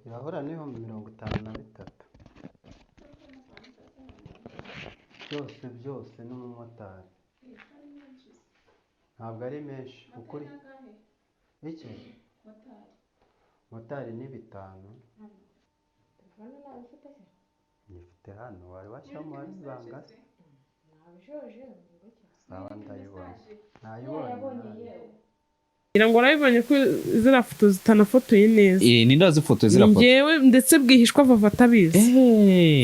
Irahura n'53,000 byose byose n'umumotari. Ntabwo ari menshi ukuri. Iki motari ni 5. Telefone ntayo ufite se? Nyifite hano, wari washyiramo umubare w'ibanga se? Nabishoje ngo iki? Sawa, ndayibonye, nayibonye. Yabonye. Nayo. Yewe. Ngira ngo urabibonye ko ziriya foto zitanafotoye neza. Ninde wazifotoye ziriya foto? Njyewe, ndetse bwihishwa Vava atabizi.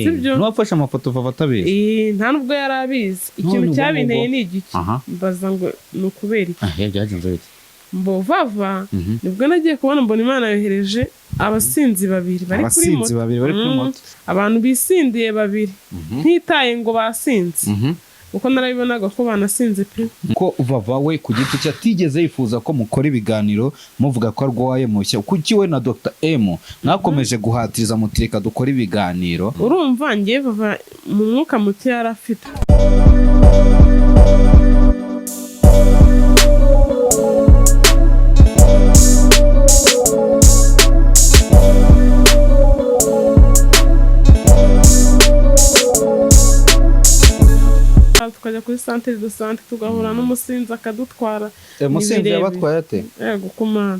Sibyo? N'uwafashe amafoto Vava atabizi? Nta nubwo yari abizi. Ikintu None ubwo cyabinteye ngubwo. ni igiki? Mbaza ngo ni ukubera iki? Byagenze bite? Mbo Vava, nibwo nagiye kubona mbona Imana yohereje abasinzi babiri bari kuri Abasinzi moto. babiri bari kuri moto. Abantu bisindiye babiri, ntitaye ngo basinze, kuko narabibonaga ko banasinze pe. Ko Vava we ku giti cye atigeze yifuza ko mukora ibiganiro muvuga ko arwaye mushya, kuki we na Dr M mwakomeje guhatiriza mutireka dukora ibiganiro? Urumva ngewe Vava mu mwuka muto yari afite. Tukajya kuri centre de santé, tugahura n'umusinzi akadutwara. Musinzi Ni birebire. yabatwaye ate? Yego kumana.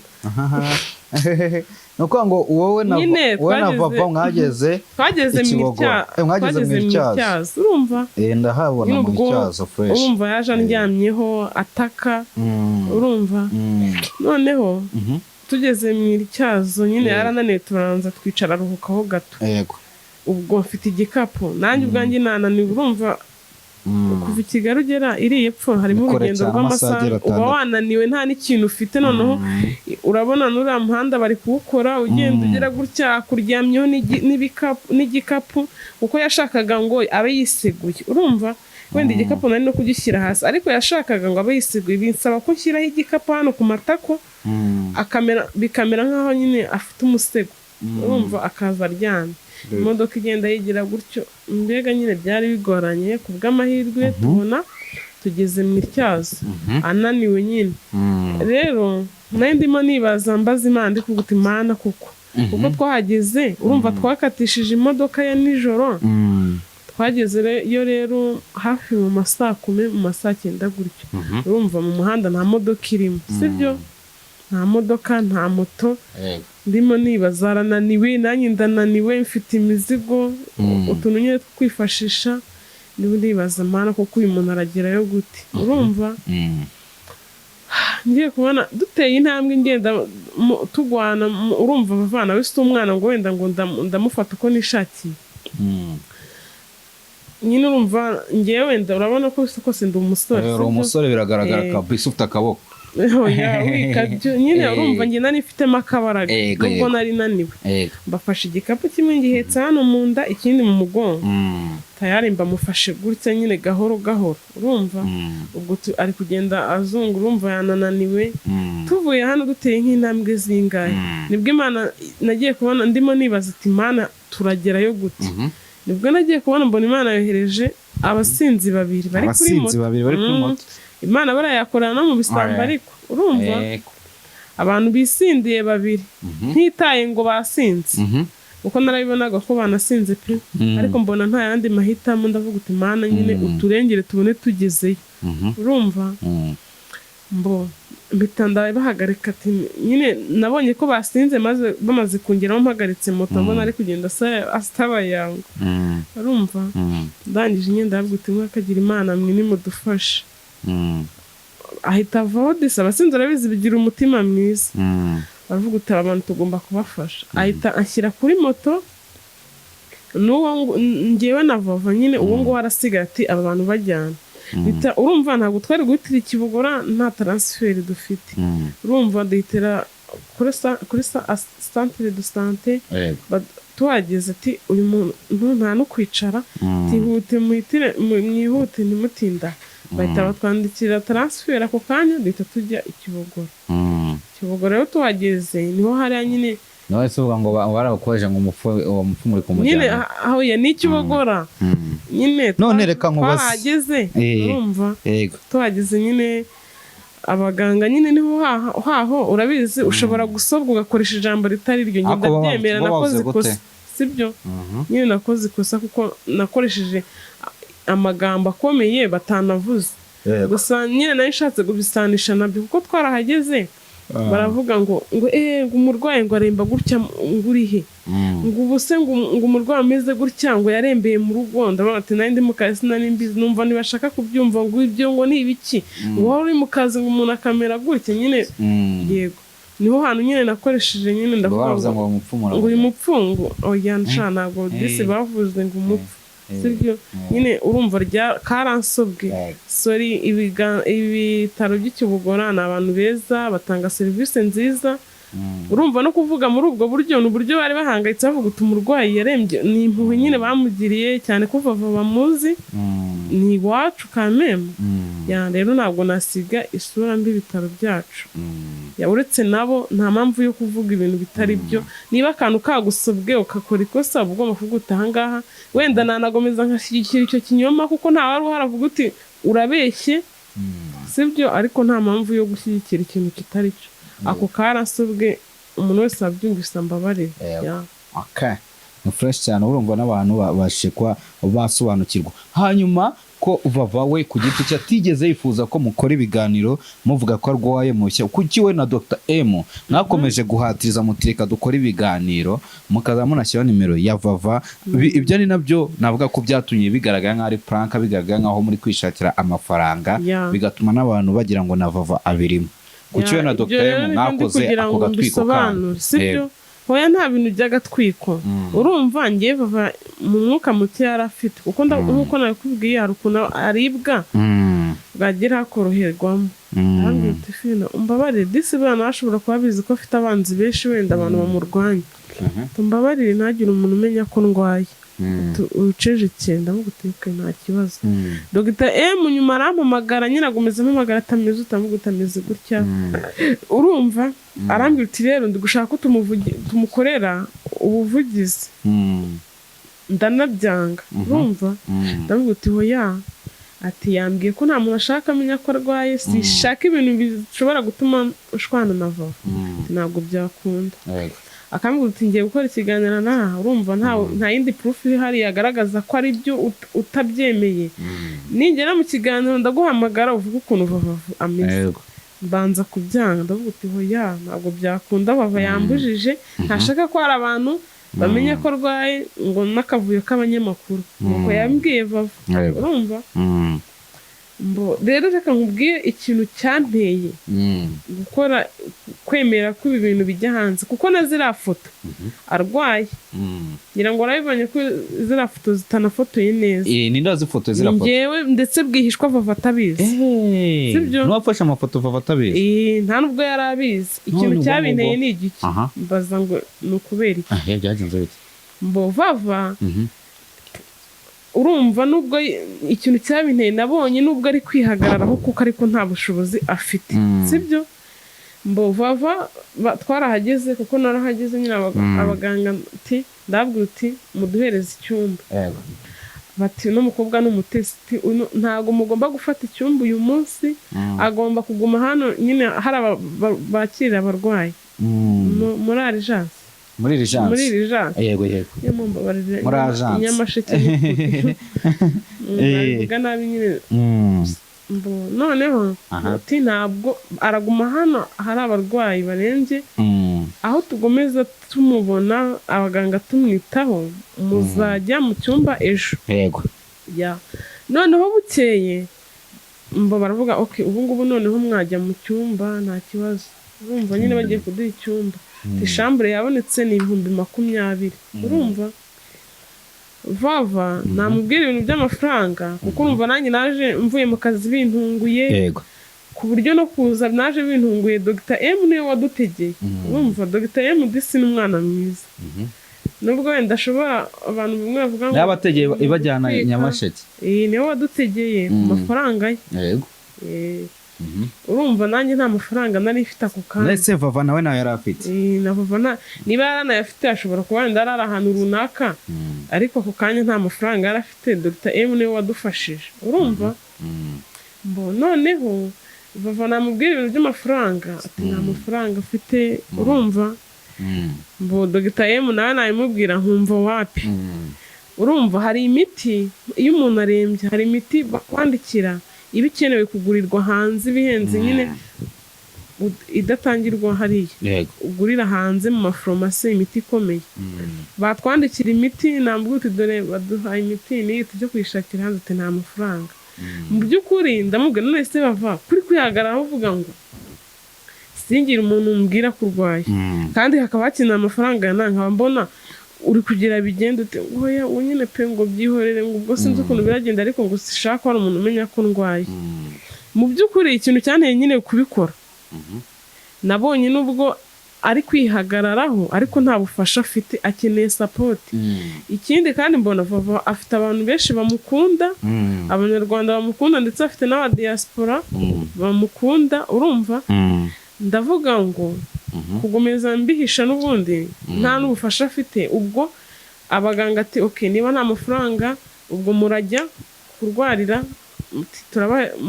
Ni ukuvuga ngo wowe na Nyine, wowe na Vava mwageze Twageze mu Ikibogora. Mwageze twageze mu mu Ityazo. Ityazo, urumva? Ndahabona Nyine mu ubwo Ityazo fresh. Urumva yaje andyamyeho ataka, urumva? Noneho tugeze mu Ityazo nyine, yarananiwe, turabanza twicara aruhukaho gato. Ubwo mfite igikapu nanjye ubwanjye nananiwe, urumva? Kuva i Kigali ugera iri epfo harimo Ni kure urugendo cyane, amasaha rw'amasaha, agera uba 6. wananiwe nta n'ikintu ufite. Noneho urabona n'uriya muhanda bari kuwukora, ugenda ugera gutya akuryamyeho n'igikapu, kuko yashakaga ngo abe yiseguye. Urumva wenda igikapu nari no kugishyira hasi, ariko yashakaga ngo abe yiseguye, binsaba ko nshyiraho igikapu hano ku matako, akamera bikamera nk'aho nyine afite umusego, urumva? Akaza aryamye, imodoka igenda yigira gutyo, mbega nyine byari bigoranye. Ku bw'amahirwe tubona tugeze mu Ityazo ananiwe nyine. Rero nari ndimo nibaza, mbaza Imana, ndi kuvuga uti: "Imana, kuko twahageze, urumva twakatishije imodoka ya nijoro." Twageze yo rero hafi mu ma saa 10, mu ma saa 9 gutyo. Urumva mu muhanda nta modoka irimo, sibyo? Nta modoka, nta moto. Ndimo nibaza, arananiwe, nanjye ndananiwe, mfite imizigo, utuntu nyine two kwifashisha. Ndimo ndibaza: "Mana, kuko uyu muntu aragerayo gute?" Urumva ngiye kubona duteye intambwe, ngenda tugwana, urumva abavana we si umwana ngo wenda ngo ndamufata uko nishakiye nyine. Urumva ngewe wenda urabona ko bisa kose ndi umusore, Uri sibyo? umusore biragaragara kabisa, ufite akaboko. Oya, wikabyo nyine. Urumva njye nari mfitemo akabaraga nubwo nari naniwe. Mbafashe igikapu kimwe ngihetse hano mu nda, ikindi mu mugongo, tayari mbamufashe gutya nyine gahoro gahoro, urumva? Ubwo ari kugenda azungu, urumva yanananiwe. Tuvuye hano duteye nk'intambwe zingahe, nibwo Imana nagiye kubona, ndimo nibaza ati: "Imana, turagerayo gute?" Nibwo nagiye kubona mbona Imana yohereje abasinzi babiri bari kuri Abasinzi moto. babiri bari kuri moto. Imana barayakorana no mu bisambo, ariko urumva abantu bisindiye babiri, ntitaye ngo basinze, kuko narabibonaga ko banasinze pe. Ariko mbona nta yandi mahitamo, ndavuga uti: "Imana nyine uturengere tubone tugezeyo." Urumva mbo mpita ndabahagarika, ati nyine nabonye ko basinze, maze bamaze kungeraho mpagaritse moto, mbona ari kugenda asaba yango, urumva? Ndangije nyine ndavuga uti: "Mwakagira Imana mwe nimudufashe." Ahita avaho disi. Abasinzi urabizi bigira umutima mwiza, baravuga uti: "Aba bantu tugomba kubafasha." Ahita anshyira kuri moto n'uwo ngewe na Vava nyine, uwo nguwo arasigaye, ati: "Aba bantu bajyana." Urumva ntabwo twari guhitira Ikibogora nta transfert dufite. Urumva duhitira kuri centre de santé. Tuhageze ati: "Uyu muntu nta no kwicara, tihute muhitire, mwihute ntimutinda." Bahita batwandikira transfert ako kanya, duhita tujya Ikibogora. Kibogora rero tuhageze niho hariya nyine. Nawe se uvuga ngo barabakoje ngo umupfu, uwo mupfu muri Nyine kumujyana? Aho ya ni Ikibogora nyine. None reka nkubaze. Twahageze, urumva? Tuhageze nyine. Abaganga nyine niho haho urabizi, ushobora gusobwa ugakoresha ijambo ritari ryo. Ariko Ngenda byemera, bo bavuze nakoze gute? ikosa, sibyo? Nyine nakoze ikosa kuko nakoresheje amagambo akomeye batanavuze. Gusa nyine nari nshatse kubisanisha nabyo, kuko twarahageze baravuga ngo umurwayi ngo aremba gutya, ngo uri he? Ngo ubu se ngo umurwayi ameze gutya, ngo yarembeye mu rugo. Ndavuga ati nari ndi mu kazi, sinari mbizi. Numva ntibashaka kubyumva, ngo ibyo ngo ni ibiki, ngo wari uri mu kazi, ngo umuntu akamera gutya nyine. Yego, niho hantu nyine nakoresheje nyine Ngo ndavuga baravuze ngo ngo bamupfumura. Ngo uyu mupfungu, oya nsha, ntabwo disi bavuze ngo umupfu, sibyo? Nyine urumva rya karansobwe. Sorry, ibitaro by'Ikibugora ni abantu beza, batanga serivisi nziza. Urumva no kuvuga muri ubwo buryo ni uburyo bari bahangayitse, bavuga uti umurwayi yarembye, ni impuhwe nyine bamugiriye cyane ko Vava bamuzi, ni iwacu kameme. Ya, rero ntabwo nasiga isura mbi ibitaro byacu. Ya, uretse nabo nta mpamvu yo kuvuga ibintu bitari byo. Niba akantu kagusobwe ukakora ikosa, uba ugomba kuvuga uti ahangaha wenda nanagomeza nkashyigikira icyo kinyoma, kuko nta wari uhari avuga uti urabeshye, sibyo? Ariko nta mpamvu yo gushyigikira ikintu kitari cyo. Ako karasobwe, umuntu wese wabyumvise ambabarire. Ya. Okay. Ni fresh cyane, urumva n'abantu babashe kuba basobanukirwa. Hanyuma ko Vava we ku giti cye atigeze yifuza ko mukora ibiganiro muvuga ko arwaye mushya, kuki we na Dr M mwakomeje guhatiriza muti reka dukore ibiganiro, mukaza munashyiraho nimero ya Vava? Ibyo ni nabyo navuga ko byatumye bigaragara nk'aho ari prank, bigaragara nk'aho muri kwishakira amafaranga, bigatuma n'abantu bagira ngo na Vava abirimo. Kuki we na Ya, ibyo Dr rero M nibyo ndi mwakoze kugira ako ngo gatwiko kanyu? mbisobanure, sibyo? Hoya, nta bintu by'agatwiko. Urumva ngiye Vava mu mwuka muke yari afite, kuko nk'uko nabikubwiye, hari ukuntu aribwa bwagira hakoroherwamo. Arambwira uti fina umbabarire, disi buriya nawe ashobora kuba abizi ko afite abanzi benshi, wenda abantu bamurwanya. Tumbabarire, ntagire umuntu umenya ko ndwaye. Ucecekeye, ndavuga uti "Okay, nta kibazo." Dr M nyuma arampamagara nyine, agomeza ampamagara, atameze utamuga, utameze gutya. Urumva arambwira uti rero ndi gushaka ko tumukorera ubuvugizi. Ndanabyanga, urumva? Ndavuga uti hoya, ati yambwiye ko nta muntu ashaka amenya ko arwaye, sishaka ibintu bishobora gutuma ushwana na Vava. Ati, ntabwo byakunda. Akambwira uti ngiye gukora ikiganiro naha. Urumva nta yindi proof ihari yagaragaza ko ari byo utabyemeye. Ningera mu kiganiro ndaguhamagara uvuge ukuntu Vava ameze. Mbanza kubyanga, ndavuga uti hoya, ntabwo byakunda, Vava yambujije, ntashaka ko hari abantu bamenya ko arwaye, ngo n'akavuyo k'abanyamakuru, nuko yambwiye Vava. Urumva mbo rero reka nkubwire ikintu cyanteye gukora, kwemera ko ibi bintu bijya hanze, kuko na ziriya foto arwaye, ngira ngo urabibonye ko ziriya foto zitanafotoye neza. Eh, ninde wazifotoye ziriya foto? Njyewe, ndetse bwihishwa Vava atabizi. Sibyo? N'uwafashe amafoto Vava atabizi? Eh, nta nubwo yari abizi. Ikintu None ubwo cyabinteye ngubwo. ni igiki? Mbaza ngo ni ukubera iki? Ah, byagenze bite? Mbo Vava, urumva nubwo ikintu cyabinteye, nabonye nubwo ari kwihagararaho kuko ariko nta bushobozi afite. Sibyo? Mbo Vava twarahageze, kuko narahageze nyine, abaganga ati ndabwira uti muduhereze icyumba. Bati uno mukobwa ni umutesi, ati, "Uno- ntabwo mugomba gufata icyumba uyu munsi, agomba kuguma hano nyine hari bakirira abarwayi muri urgence." Muri urgence. Muri urgence. Yego yego. Mumbabarire. Muri agence. Nyamasheke nabivuga nabi nyine. Mbo noneho ati ntabwo araguma hano hari abarwayi barembye, aho tugomeza tumubona abaganga tumwitaho, muzajya mu cyumba ejo. Ya, noneho bukeye mbo baravuga ok, ubu ngubu noneho mwajya mu cyumba nta kibazo. Urumva nyine bagiye kuduha icyumba. Ati chambre yabonetse ni 20,000. Urumva Vava namubwira ibintu by'amafaranga, kuko urumva nanjye naje mvuye mu kazi bintunguye, ku buryo no kuza naje bintunguye. Dr M niwe wadutegeye. Urumva Dr M disi ni umwana mwiza, nubwo wenda ashobora abantu bamwe bavuga ngo N'abategeye ibajyana gutwika. Nyamasheke. Eh, niwe wadutegeye ku mafaranga ye. Eh, urumva nanjye nta mafaranga nari mfite ako kanya. Ndetse Vava nawe nawe yari afite? Eh, na Vava niba yaranayafite ashobora kuba wenda yari ari ahantu runaka, ariko ako kanya nta mafaranga yari afite. Dr M niwe wadufashije, urumva? Mbo noneho Vava namubwira ibintu by'amafaranga, ati nta mafaranga afite, urumva. Mbo Dr M nawe nabimubwira nkumva wapi. Urumva hari imiti, iyo umuntu arembye hari imiti bakwandikira iba ikenewe kugurirwa hanze, ibihenze nyine, idatangirwa hariya, ugurira hanze mu maforomasi imiti ikomeye. Batwandikira imiti, nambwira uti dore baduhaye imiti n'iyi, tujye kuyishakira hanze, uti nta mafaranga. Mu by'ukuri ndamubwira, none se bava kuri kwihagararaho uvuga ngo singire umuntu umbwira ko urwaye, kandi hakaba hakenewe amafaranga ya nkaba mbona uri kugira bigenda ute? Oya, ubu nyine pe, ngo byihorere, ngo ubwo sinzi ukuntu biragenda, ariko ngo sishaka ko hari umuntu umenya ko ndwaye. Mu by'ukuri ikintu cyanteye nyine kubikora, nabonye nubwo ari kwihagararaho ariko nta bufasha afite, akeneye support. Ikindi kandi mbona Vava afite abantu benshi bamukunda, Abanyarwanda bamukunda, ndetse afite n'abadiaspora bamukunda, urumva. Ndavuga ngo kugomeza mbihisha n'ubundi nta n'ubufasha afite, ubwo abaganga ati ok, niba nta mafaranga ubwo murajya kurwarira,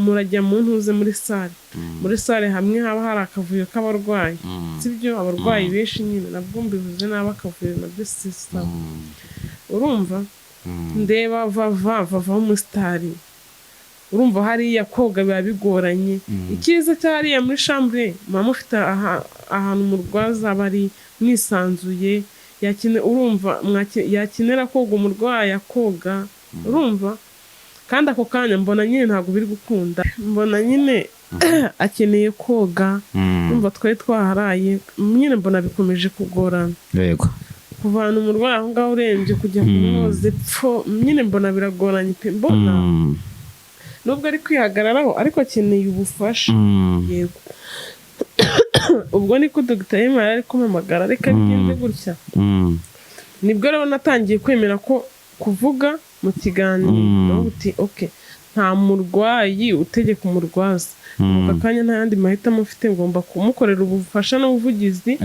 murajya mu ntuze muri salle, muri salle hamwe haba hari akavuyo k'abarwayi, sibyo? Abarwayi benshi nyine, nabwo mbivuze nabi, akavuyo nabyo si sawa, urumva. Ndeba Vava, Vava w'umusitari, urumva hariya koga biba bigoranye. Icyiza cya hariya muri chambre, muba mufite ahantu umurwaza aba ari mwisanzuye, urumva yakenera koga umurwayi akoga, urumva. Kandi ako kanya mbona nyine ntabwo biri gukunda, mbona nyine akeneye koga, urumva twari twaharaye nyine, mbona bikomeje kugorana. Kuvana umurwayi aho ngaho urembye kujya kumwoza epfo, nyine mbona biragoranye pe. Mbona nubwo ari kwihagararaho ariko akeneye ubufasha. Yego, ubwo niko Dr M yari ari kumpamagara, reka bigenze gutya. Nibwo rero natangiye kwemera ko kuvuga mu kiganiro, ndavuga uti ok, nta murwayi utegeka umurwaza. Aka kanya nta yandi mahitamo mfite, ngomba kumukorera ubufasha n'ubuvugizi.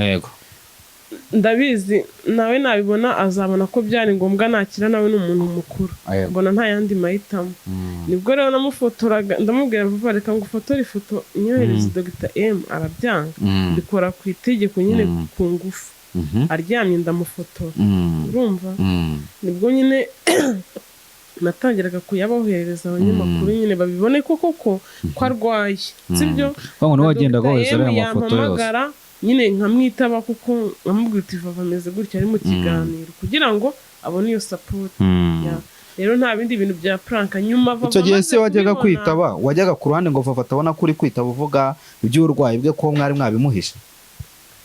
Ndabizi nawe nabibona azabona ko byari ngombwa, nakira nawe ni umuntu mukuru. Mbona nta yandi mahitamo. Nibwo rero namufotoraga, ndamubwira vuba, reka ngo ufotore ifoto inyohereze Dr M, arabyanga. Mbikora ku itegeko nyine, ku ngufu, aryamye ndamufotora, urumva. Nibwo nyine natangiraga kuyaboherereza abanyamakuru nyine babibone ko koko ko arwaye, sibyo? Wa muntu Na wagendaga Dr. wohereza M ariya mafoto yose. yampamagara nyine nkamwitaba, kuko nkamubwira uti Vava ameze gutya, ari mu kiganiro, kugira ngo abone iyo support. Rero nta bindi bintu bya prank nyuma Vava Icyo gihe amaze se wajyaga kubibona. kwitaba, wajyaga ku ruhande ngo Vava atabona ko uri kwitaba uvuga iby'uburwayi bwe, ko mwari mwabimuhishe?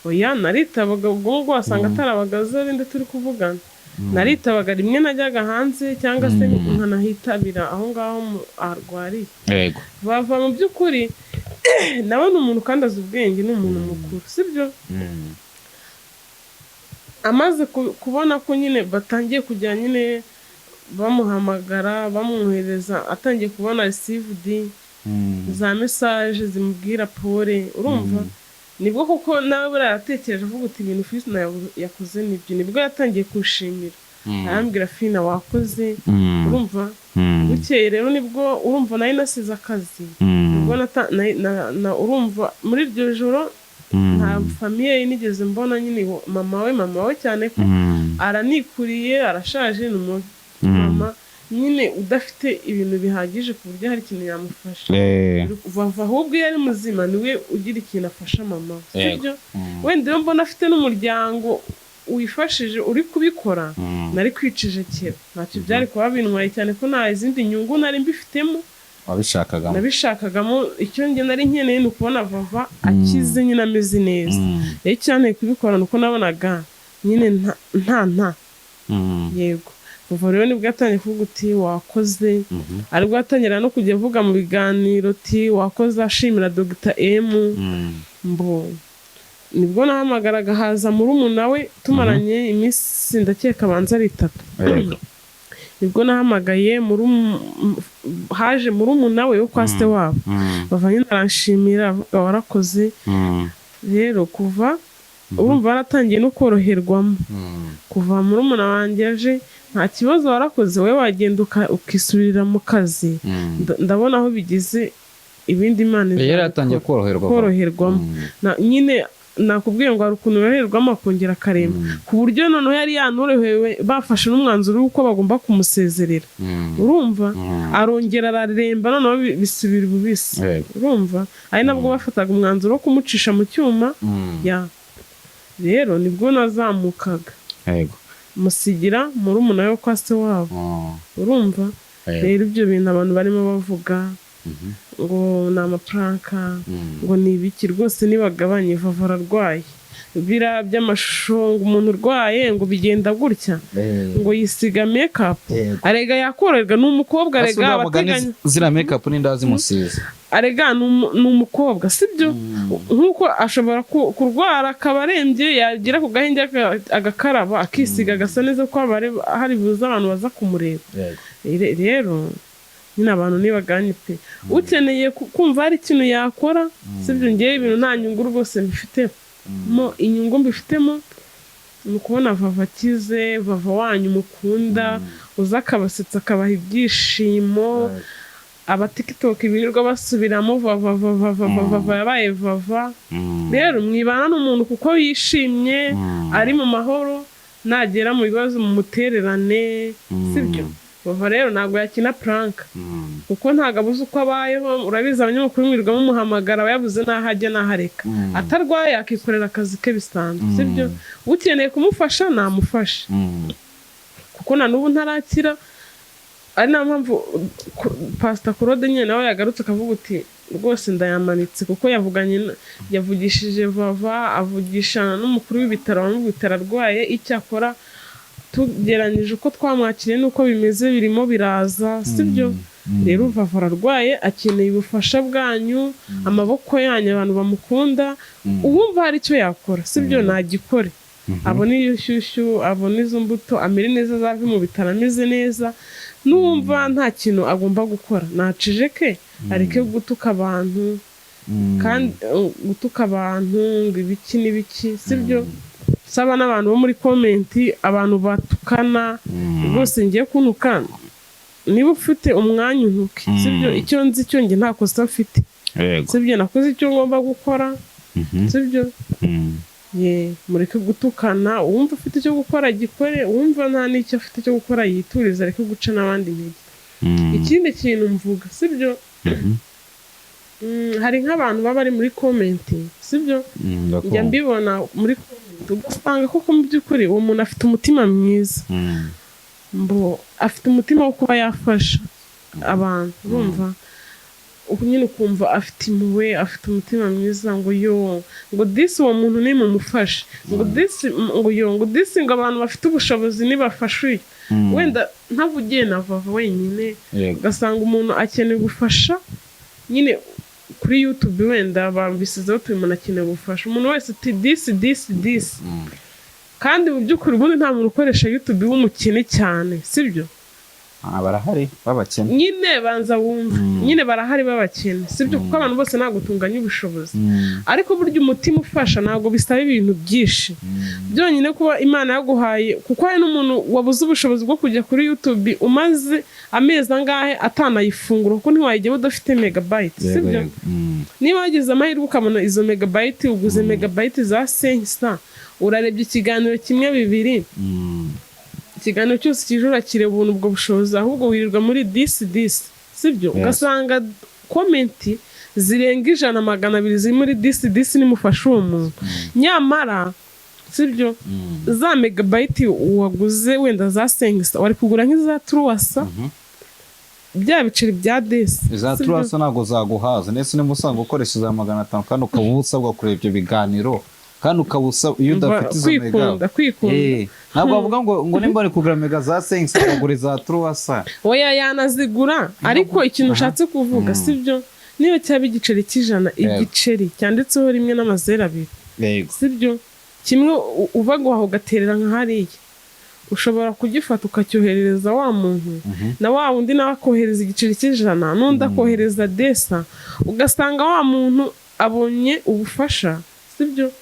Oya, naritabaga. Ubwo ngubwo wasanga atarabaga azi arinde turi kuvugana. Naritabaga rimwe, najyaga hanze cyangwa se nkanahitabira aho ngaho arwariye. Bava mu by'ukuri nawe ni umuntu kandi azi ubwenge, ni umuntu mukuru, sibyo? Amaze kubona ko nyine batangiye kujya nyine bamuhamagara, bamwohereza, atangiye kubona received za message zimubwira pole, urumva, nibwo koko nawe buriya yatekereje avuga uti ibintu Fina yakoze nibyo. Nibwo yatangiye kushimira, arambwira Fina wakoze, urumva. Bukeye rero nibwo, urumva, nari nasize akazi, nibwo urumva muri iryo joro nta famille ye nigeze mbona nyine, mama we cyane ko aranikuriye, arashaje, ni umumama nyine udafite ibintu bihagije ku buryo hari ikintu yamufasha. Vava ahubwo iyo ari muzima niwe ugira ikintu afasha mama we, sibyo? Wenda iyo mbona afite n'umuryango wifashije uri kubikora, nari kwicecekera, ntacyo byari kuba bintwaye, cyane ko nta izindi nyungu nari mbifitemo. Wabishakagamo. Nabishakagamo. Icyo njye nari nkeneye ni ukubona Vava akize nyine, ameze neza. Rero cyane kubikora ni uko nabonaga nyine nta yego. Vava rero nibwo yatangiye kuvuga uti wakoze, aribwo yatangira no kujya avuga mu biganiro uti wakoze, ashimira Dr M. Mbo nibwo nahamagaraga haza murumuna we, tumaranye iminsi ndakeka abanza ari 3. Nibwo nahamagaye haje murumuna we wo kwa se wabo. Bava nyine aranshimira, avuga warakoze. Rero kuva urumva waratangiye no koroherwamo, kuva murumuna wanjye aje, nta kibazo, warakoze wowe, wagenda ukisubirira mu kazi. Ndabona aho bigeze. Ibindi Imana Yari yatangiye izabikora. koroherwa. Koroherwamo. Nyine nakubwiye ngo hari ukuntu yoroherwamo akongera akaremba, ku buryo noneho yari yanorohewe, bafashe n'umwanzuro w'uko bagomba kumusezerera. Urumva, arongera araremba, noneho bisubira ububisi. Urumva, ari nabwo bafataga umwanzuro wo kumucisha mu cyuma. Ya rero nibwo nazamukaga, musigira murumuna we kwa se wabo. Urumva, rero ibyo bintu abantu barimo bavuga ngo ni ama prank, ngo ni ibiki, rwose nibagabanye. Vava ararwaye, biriya by'amashusho ngo umuntu urwaye ngo bigenda gutya, ngo yisiga makeup, arega yakoroherwa, ni umukobwa, Ese arega uriya mugani, abateganya. Ziriya makeup n'inda zimusize. Arega ni umukobwa, sibyo? Nk'uko ashobora kurwara akaba arembye, yagera ku gahenge agakaraba, akisiga, agasa neza, ko haba hari buze abantu baza kumureba. Rero nyine abantu ntibaganye pe. Ukeneye kumva hari ikintu yakora, sibyo? Ngewe ibintu nta nyungu rwose mbifitemo. Inyungu mbifitemo ni ukubona Vava akize, Vava wanyu mukunda, uza akabasetsa, akabaha ibyishimo. Aba TikTok birirwa basubiramo Vava, Vava, Vava, Vava yabaye Vava. Rero mwibana n'umuntu kuko yishimye, ari mu mahoro. Nagera mu bibazo mumutererane, sibyo? Vava rero ntabwo yakina prank, kuko ntabwo abuze uko abayeho. Urabizi, abanyamakuru mwirirwa mumuhamagara, aba yabuze n'aho ajya n'aho areka. Atarwaye yakikorera akazi ke bisanzwe, sibyo? Ukeneye kumufasha namufashe, kuko na n'ubu ntarakira. Ari nayo mpamvu Pasita Claude nyine nawe yagarutse akavuga uti rwose ndayamanitse, kuko yavuganye yavugishije Vava, avugisha n'umukuru w'ibitaro, bamubwira ibitaro arwaye. Icyakora tugeranyije uko twamwakiriye n'uko bimeze, birimo biraza, sibyo? Rero Vava ararwaye, akeneye ubufasha bwanyu, amaboko yanyu, abantu bamukunda. Uwumva hari icyo yakora, sibyo, nagikore, abone iyo shyushyu, abone izo mbuto, amere neza, azave mu bitaro ameze neza. N'uwumva nta kintu agomba gukora naceceke, areke gutuka abantu, kandi gutuka abantu ngo ibiki n'ibiki, sibyo? Saba n'abantu bo muri comment, abantu batukana, rwose ngiye kuntuka, niba ufite umwanya untuke, sibyo? Icyo nzi cyo, njye nta kosa mfite, sibyo? Nakoze icyo ngomba gukora, sibyo? Ye, mureke gutukana. Uwumva ufite icyo gukora gikore, uwumva nta n'icyo afite cyo gukora yiturize, areke guca n'abandi intege. Ikindi kintu mvuga, sibyo, hari nk'abantu baba bari muri comment, sibyo? Njya mbibona muri comment, ugasanga koko mu by'ukuri uwo muntu afite umutima mwiza, mbo afite umutima wo kuba yafasha abantu. Urumva, ubu nyine ukumva afite impuhwe, afite umutima mwiza, ngo yo, ngo disi uwo muntu nimumufashe, ngo disi, ngo yo, ngo disi, ngo abantu bafite ubushobozi nibafashe uyu. Wenda ntavugiye na Vava wenyine, ugasanga umuntu akeneye ubufasha nyine kuri YouTube, wenda bambisizeho uyu umuntu akeneye ubufasha, umuntu wese uti disi disi disi. Kandi mu by'ukuri ubundi nta muntu ukoresha YouTube w'umukene cyane, sibyo? Ah, barahari b'abakene. Nyine banza wumva, nyine barahari b'abakene, sibyo? Kuko abantu bose ntabwo tunganya ubushobozi. Ariko burya umutima ufasha ntabwo bisaba ibintu byinshi. Byonyine kuba Imana yaguhaye, kuko hari n'umuntu wabuze ubushobozi bwo kujya kuri YouTube, umaze amezi angahe atanayifungura, kuko ntiwayijyaho udafite megabyte, sibyo? Niba wagize amahirwe ukabona izo megabyte, uguze megabyte za 500, urarebye ikiganiro kimwe, bibiri, ikiganiro cyose kije urakireba ubuntu, ubwo bushobozi, ahubwo wirirwa muri disi disi, sibyo? Ugasanga comment zirenga 100, 200 ziri muri disi disi nimufashe uwo muntu. Nyamara, sibyo, za megabyte waguze wenda za 500, wari kugura nk'iza 300, bya biceri bya desi. Iza Sibyo? 300 ntabwo zaguhaza, ndetse niba usanga ukoresha iza 500, kandi ukaba usabwa kureba ibyo biganiro, kandi ukaba usaba iyo udafite izo mega. Kwikunda, kwikunda. Ntabwo bavuga ngo nimba bari kugura mega za 500 bagura iza 300. Oya, yanazigura, ariko ikintu ushatse kuvuga, sibyo, niyo cyaba igiceri cy'100, igiceri cyanditseho rimwe n'amazeru abiri, sibyo, kimwe uva guhaha ugaterera nka hariya, ushobora kugifata ukacyoherereza wa muntu, na wa wundi nawe akohereza igiceri cy'100, n'undi akohereza desa, ugasanga wa muntu abonye ubufasha, Sibyo?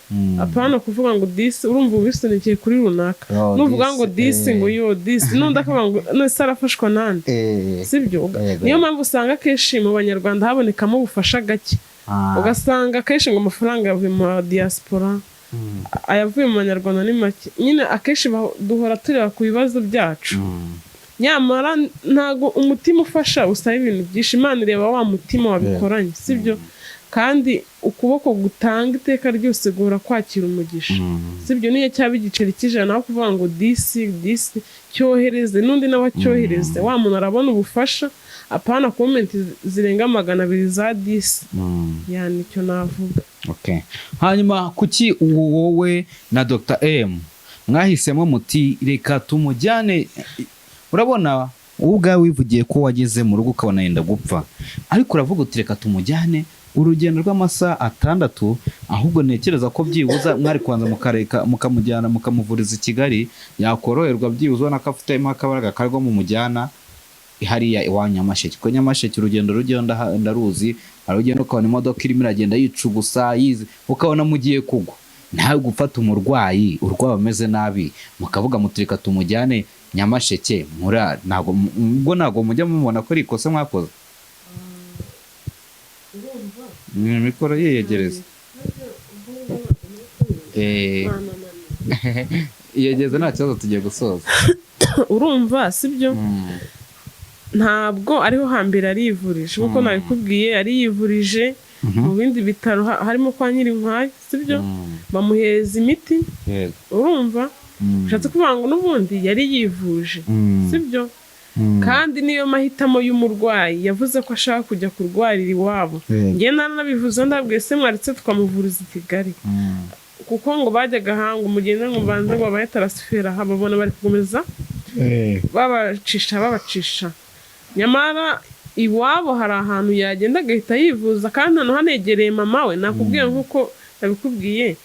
Apana kuvuga ngo disi, urumva ubisunikiye kuri runaka. Oh, Nuvuga disi, ngo disi, ngo yo disi, n'undi akavuga ngo none se arafashwa nande? Sibyo? Yego. Niyo mpamvu usanga akenshi mu Banyarwanda habonekamo ubufasha gake. Ugasanga akenshi ngo amafaranga yavuye mu diaspora, ayavuye mu Banyarwanda ni make. Nyine akenshi duhora tureba ku bibazo byacu, nyamara ntago umutima ufasha usaba ibintu byinshi. Imana ireba wa mutima wabikoranye, sibyo? Kandi ukuboko gutanga iteka ryose guhora kwakira umugisha, sibyo? Niyo cyaba igiceri cy'ijana, aho kuvuga ngo disi disi, cyohereze n'undi nawe acyohereze, wa muntu arabona ubufasha, apana comment zirenga 200 za disi. Yani icyo navuga. Okay. Hanyuma kuki wowe na Dr. M mwahisemo muti reka tumujyane? Urabona wowe ubwawe wivugiye ko wageze mu rugo ukabona yenda gupfa, ariko uravuga uti reka tumujyane urugendo rw'amasaha 6. Ahubwo ntekereza ko byibuza mwari kubanza mukareka mukamujyana mukamuvuriza i Kigali, yakoroherwa byibuze, ubona ko afitemo akabaraga karwo mumujyana hariya iwanyu Nyamasheke, kuko Nyamasheke urugendo rujyayo ndaruzi. Hari ugenda ukabona imodoka irimo iragenda yicugusa yize, ukabona mugiye kugwa. Nawe gufata umurwayi urwaye ameze nabi mukavuga muti reka tumujyane Nyamasheke, mura ntabwo ubwo ntabwo mujya mubona ko ari ikosa mwakoze? Ni mikoro yiyegereza, iyegeze nta kibazo, tugiye gusoza. Urumva, sibyo? Ntabwo ariho hambere arivurije, nk'uko nabikubwiye, yariyivurije mu bindi bitaro, harimo kwa Nyirinkwaya, sibyo? Bamuhereza imiti. Urumva, ushatse kuvuga ngo n'ubundi yari yivuje, sibyo? Kandi niyo mahitamo y'umurwayi, yavuze ko ashaka kujya kurwarira iwabo. Njye naranabivuze, ndabwiye se mwaretse tukamuvuriza i Kigali, kuko ngo bajyaga ahanga umugende ngo mbanze ngo babahe transfert aha, babona bari gukomeza babacisha babacisha, nyamara iwabo hari ahantu yagenda agahita yivuza, kandi hano hanegereye mama we. Nakubwiye nk'uko nabikubwiye,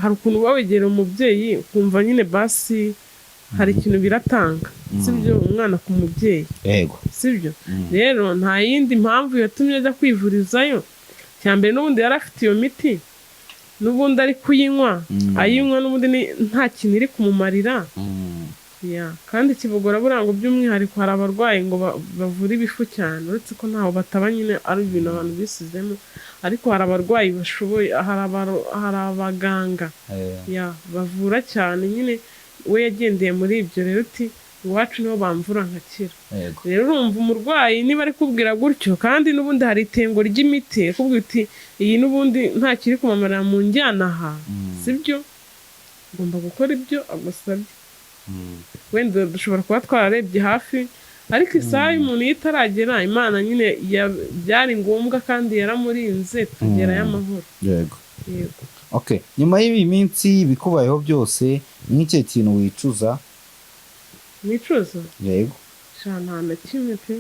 hari ukuntu uba wegereye umubyeyi ukumva nyine basi hari ikintu biratanga, sibyo? Umwana ku mubyeyi. Sibyo? Rero nta yindi mpamvu yatumye ajya kwivurizayo. Cya mbere n'ubundi yari afite iyo miti, n'ubundi ari kuyinywa, ayinywa n'ubundi nta kintu iri kumumarira. Ya, kandi Kibogora buriya ngo by'umwihariko hari abarwayi ngo bavura ibifu cyane, uretse ko ntaho bataba nyine ari ibintu abantu bisizemo, ariko hari abarwayi bashoboye, hari abaganga ya bavura cyane nyine. We yagendeye muri ibyo rero, uti iwacu niho bamvura nkakira. Rero urumva umurwayi niba ari kubwira gutyo, kandi n'ubundi hari itengo ry'imiti, akubwira uti iyi n'ubundi nta kiri kumamarira mu njyana aha, sibyo? Ugomba gukora ibyo agusabye. Wenda dushobora kuba twararebye hafi, ariko isaha y'umuntu iyo itaragera, Imana nyine byari ngombwa kandi yaramurinze tugerayo amahoro. Yego. Okay. Nyuma y'iyi minsi bikubayeho byose, nk'ikihe kintu wicuza? Nicuza? Yego. Sha, nta na kimwe pe.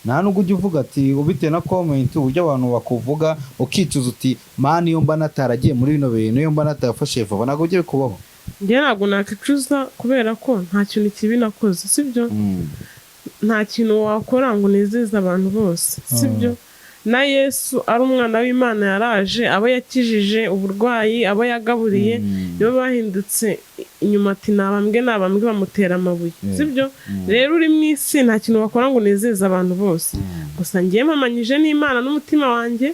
Nta nubwo ujya uvuga ati bitewe na comment, uburyo abantu bakuvuga, ukicuza uti man, iyo mba nataragiye muri bino bintu, iyo mba natarafashe vuba? Ntabwo ujya bikubaho? Njye ntabwo nakwicuza kubera ko nta kintu kibi nakoze, sibyo? Nta kintu wakora ngo unezeze abantu bose, sibyo? Na Yesu ari umwana w'Imana, yaraje, abo yakijije uburwayi, abo yagaburiye, nibo bahindutse inyuma ati nabambwe nabambwe, bamutera amabuye, sibyo? Rero uri mu isi nta kintu wakora ngo unezeze abantu bose. Gusa ngiye mpamanyije n'Imana n'umutima wanjye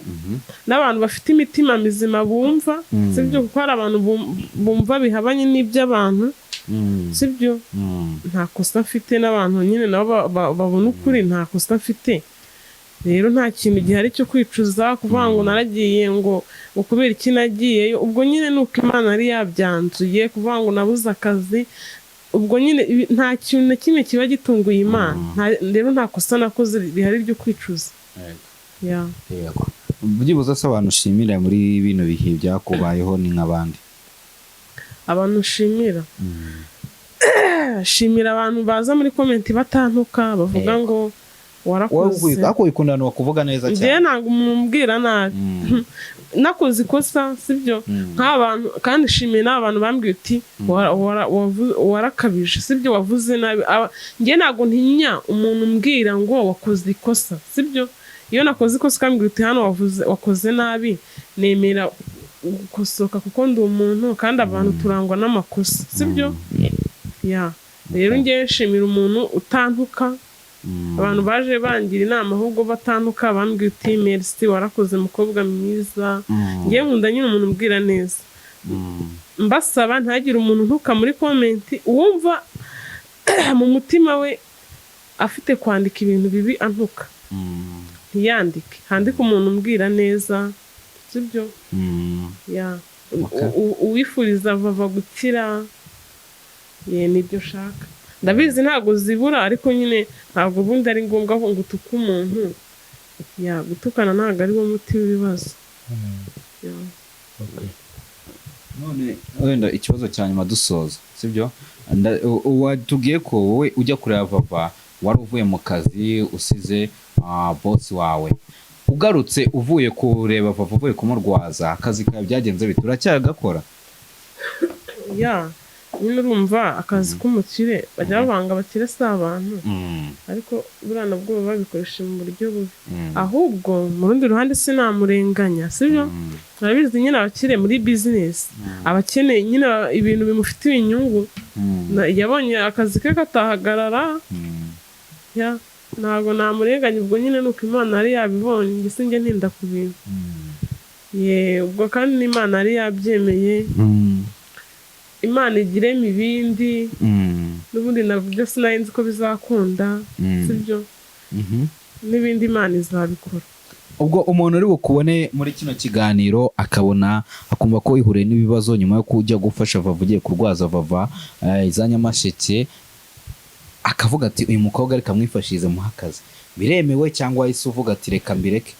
n'abantu bafite imitima mizima bumva, sibyo? Kuko hari abantu bumva bihabanye n'iby'abantu, sibyo? Nta kosa mfite, n'abantu nyine nabo babona ukuri, nta kosa mfite. Rero nta kintu gihari cyo kwicuza, kuvuga ngo naragiye ngo kubera iki nagiyeyo. Ubwo nyine ni uko Imana yari yabyanzuye. Kuvuga ngo nabuze akazi, ubwo nyine nta kintu na kimwe kiba gitunguye Imana. Rero nta kosa nakoze rihari ryo kwicuza. Ya. Yego. Byibuze se abantu ushimira muri bino bihe byakubayeho ni nk'abandi? Abantu nshimira, shimira abantu baza muri comment batantuka, bavuga ngo warakoze. Ariko wikunda abantu bakuvuga neza Njyewe cyane. ntabwo umuntu umbwira nabi nakoze ikosa, sibyo? Nk'abantu kandi shimiye n'abantu bambwiye uti warakabije, sibyo? Wavuze nabi. Njye ntabwo ntinya umuntu umbwira ngo wakoze ikosa, sibyo? Iyo nakoze ikosa ukambwira uti hano wavuze wakoze nabi, nemera. gukosoka kuko ndi umuntu kandi abantu turangwa n'amakosa, sibyo? Ya, rero ngewe nshimira umuntu utantuka. Abantu baje bangira inama ahubwo batantuka, bambwira uti merci, warakoze mukobwa mwiza. Ngewe nkunda nyine umuntu umbwira neza. Mbasaba ntagire umuntu ntuka muri comment, uwumva mu mutima we afite kwandika ibintu bibi antuka ntiyandike, handike umuntu umbwira neza, sibyo? Ya. Uwifuriza Vava gukira, ye, nibyo ushaka. Ndabizi ntabwo zibura, ariko nyine ntabwo ubundi ari ngombwa ngo utuke umuntu. Ya, gutukana ntabwo ari wo muti w'ibibazo. Ya. None wenda ikibazo cya nyuma dusoza, sibyo? Watubwiye ko wowe ujya kureba Vava wari uvuye mu kazi, usize boss wawe. Ugarutse uvuye kureba Vava, uvuye kumurwaza, akazi kawe byagenze bite? Uracyagakora? Ya, nyine urumva akazi k'umukire, bajya babanga abakire si abantu, ariko buriya nabwo baba babikoresha mu buryo bubi. Ahubwo mu rundi ruhande sinamurenganya, sibyo? Urabizi nyine abakire muri business abakeneye nyine ibintu bimufitiye inyungu. Yabonye akazi ke katahagarara. Ya, ntabwo namurenganya. Ubwo nyine nuko Imana yari yabibonye, njye sinjye ntinda ku bintu. Ye, ubwo kandi n'Imana yari yabyemeye. Imana igiremo ibindi. N'ubundi nabyo sinari nzi ko bizakunda, sibyo? N'ibindi Imana izabikora. Ubwo umuntu uri bukubone muri kino kiganiro akabona, akumva ko wihuriye n'ibibazo nyuma yo kujya gufasha Vava, ugiye kurwaza Vava za Nyamasheke, akavuga ati uyu mukobwa reka amwifashirize muhe akazi, biremewe cyangwa wahise uvuga ati reka mbireke?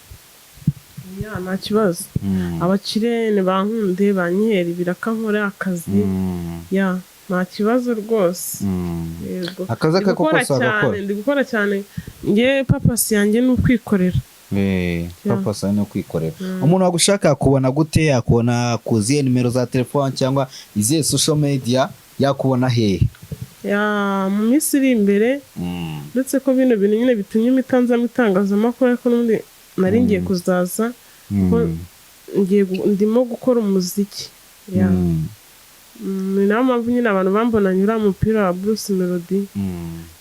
Ya, nta kibazo. Abakire bankunde, banyihera ibiraka, nkore akazi. Ya, nta kibazo rwose. Yego. Akazi Ndi ako gukora kose wagakora? cyane, ndi gukora cyane. Nge purpose yanjye ni ukwikorera. Ya. Purpose no kwikorera. Umuntu wagushaka yakubona gute? Yakubona ku zihe nimero za telefone cyangwa izihe social media? Yakubona hehe? Ya, mu minsi iri imbere, uretse ko bino bintu nyine bitumye imitanzamo itangazamakuru, ariko n'ubundi nari ngiye kuzaza kuko ndimo gukora umuziki. Ya. Ni nayo mpamvu nyine abantu bambonanye uriya mupira wa Bruce Melody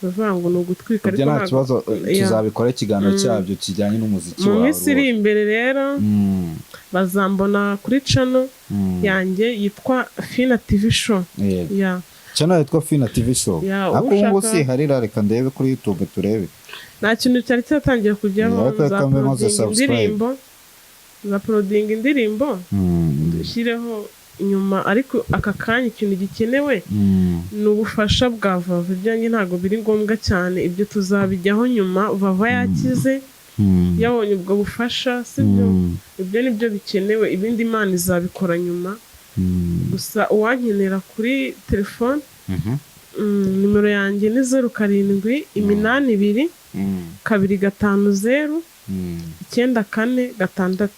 bavuga ngo ni ugutwika, Ibyo ariko nta kibazo, Ya. tuzabikora ikiganiro cyabyo kijyanye n'umuziki Mu wawe minsi iri rwose. imbere rero bazambona kuri channel yanjye yitwa Fina TV Show. Yego. Ya. Channel yitwa Fina TV Show. Ya, Ariko ubu ngubu ushaka- si harira, reka ndebe kuri YouTube turebe. Nta kintu cyari cyatangiye kujyaho. Ariko reka mbe maze Nzauploadinga subscribe. indirimbo, nzauploadinga indirimbo dushyireho inyuma, ariko aka kanya ikintu gikenewe ni ubufasha bwa Vava. Ibyanjye ntabwo biri ngombwa cyane, ibyo tuzabijyaho nyuma Vava yakize, yabonye ubwo bufasha, sibyo? Ibyo ni byo bikenewe, ibindi Imana izabikora nyuma. Gusa uwankenera kuri telefone, nimero yanjye ni 0782 250 946.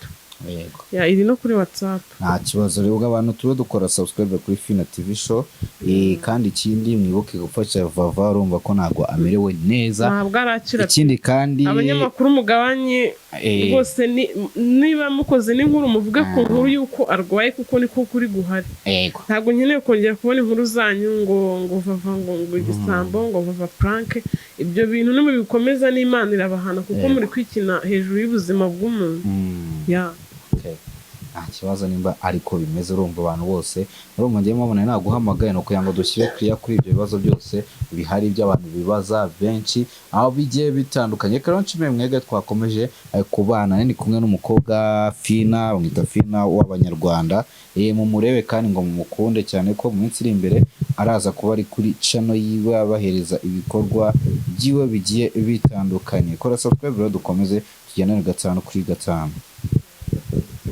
Yego. Ya, iri no kuri WhatsApp. Nta kibazo rero. Ubwo abantu tube dukora subscribe kuri Fina TV Show. Kandi ikindi mwibuke gufasha Vava, urumva ko ntabwo amerewe neza. Ntabwo arakira. Ikindi kandi Abanyamakuru mugabanye rwose, niba mukoze n'inkuru muvuge ku nkuru y'uko arwaye, kuko niko kuri guhari. Ntabwo nkeneye kongera kubona inkuru zanyu ngo Vava ngo igisambo, ngo Vava prank. Ibyo bintu nimubikomeza n'Imana irabahana, kuko muri kwikina hejuru y'ubuzima bw'umuntu. Ya. Okay. Nta kibazo nimba ariko bimeze. Urumva abantu bose, urumva ngiye mubona naguhamagaye ni ukugira ngo dushyire clear kuri ibyo bibazo byose bihari by'abantu bibaza benshi aho bigiye bitandukanye. Reka rero nshimire mwebwe twakomeje kubana. Ni kumwe n'umukobwa Fina, bamwita Fina w'Abanyarwanda. Mumurebe kandi ngo mumukunde cyane, ko mu minsi iri imbere araza kuba ari kuri channel yiwe abahereza ibikorwa byiwe bigiye bitandukanye. Kora subscribe rero dukomeze tugendane gatanu kuri gatanu.